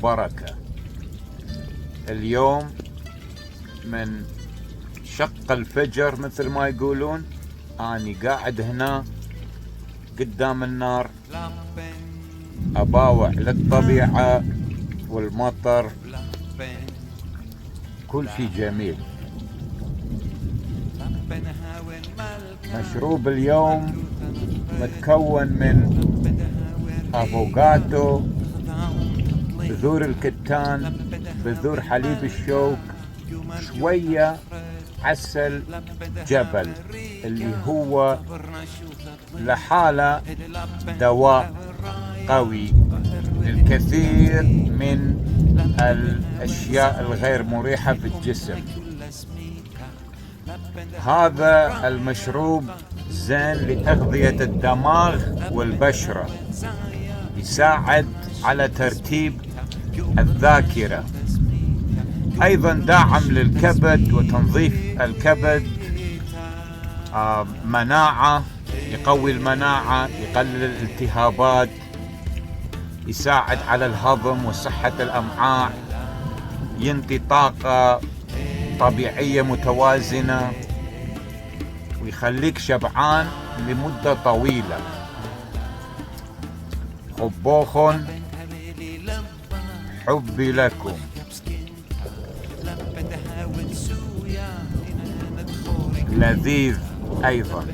وبركة. اليوم من شق الفجر مثل ما يقولون أني قاعد هنا قدام النار أباوع للطبيعة والمطر، كل شيء جميل. مشروب اليوم متكون من أفوكادو، بذور الكتان، بذور حليب الشوك، شوية عسل جبل اللي هو لحالة دواء قوي للكثير من الأشياء الغير مريحة في الجسم. هذا المشروب زين لتغذية الدماغ والبشرة، يساعد على ترتيب الذاكرة، أيضا داعم للكبد وتنظيف الكبد، مناعة، يقوي المناعة، يقلل الالتهابات، يساعد على الهضم وصحة الأمعاء، ينطي طاقة طبيعية متوازنة، ويخليك شبعان لمدة طويلة. خبوخ حبي لكم. لذيذ أيضا.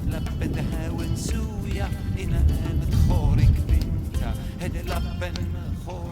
لبنها ونسويا إنا نتخورك بنتا هد لبن خور